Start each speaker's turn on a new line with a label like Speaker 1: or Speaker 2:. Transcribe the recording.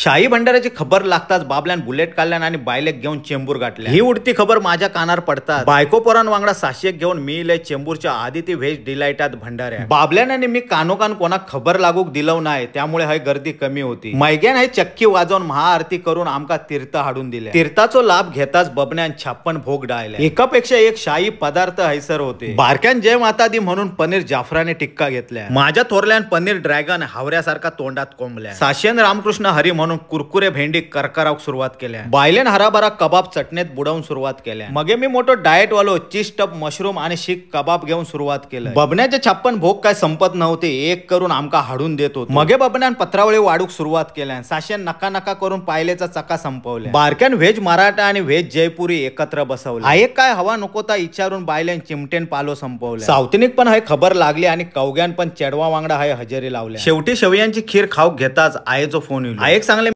Speaker 1: शाही भंडाऱ्याची खबर लागताच बाबल्यान बुलेट काढल्यान आणि बायलेक घेऊन चेंबूर गाठल्या. ही उडती खबर माझ्या कानार पडतात बायको पोरान वांगडा साशेक घेऊन मी इले चेंबूरच्या आदिती व्हेज डिलाइटात भंडाऱ्या. बाबल्यान आणि मी कानोकान कोणाक खबर लागूक दिलव नाही, त्यामुळे हय गर्दी कमी होती. मैग्यान हे चक्की वाजवून महाआरती करून आमका तीर्थ हाडून दिले. तीर्थाचो लाभ घेताच बबन्यान 56 भोग डाळले. एकापेक्षा एक शाही पदार्थ हैसर होते. बारक्यान जय माता दी म्हणून पनीर जाफराने टिक्का घेतल्या. माझ्या थोरल्यान पनीर ड्रॅगन हावऱ्यासारखा तोंडात कोंबल्या. साशेन रामकृष्ण हरी म्हणून कुरकुरे भेंडी करकरावक सुरुवात केल्या. बायलेन हराभरा कबाब चटणीत बुडवून सुरुवात केल्या. मगे मी मोठो डाएट वालो चीज टप मशरूम आणि शीख कबाब घेऊन सुरुवात केलं. बबन्याचे 56 भोग काय संपत नव्हते, एक करून आमका हाडून देत होतो. मगे बबन्यान पत्रावळी वाढूक सुरुवात केल्या. साशेन नका नका करून पायलेचा चका संपवल्या. बारक्यान व्हेज मराठा आणि व्हेज जयपुरी एकत्र बसवले. आयेक काय हवा नकोता विचारून बायलेन चिमटेन पालो संपवल्या. सावतीनिक पण हय खबर लागली आणि कवग्यान पण चेडवा वांगडा हय हजेरी लावल्या. शेवटी शेवयांची खीर खाऊक घेताच आयेचो फोन येईल. आयेक सांगले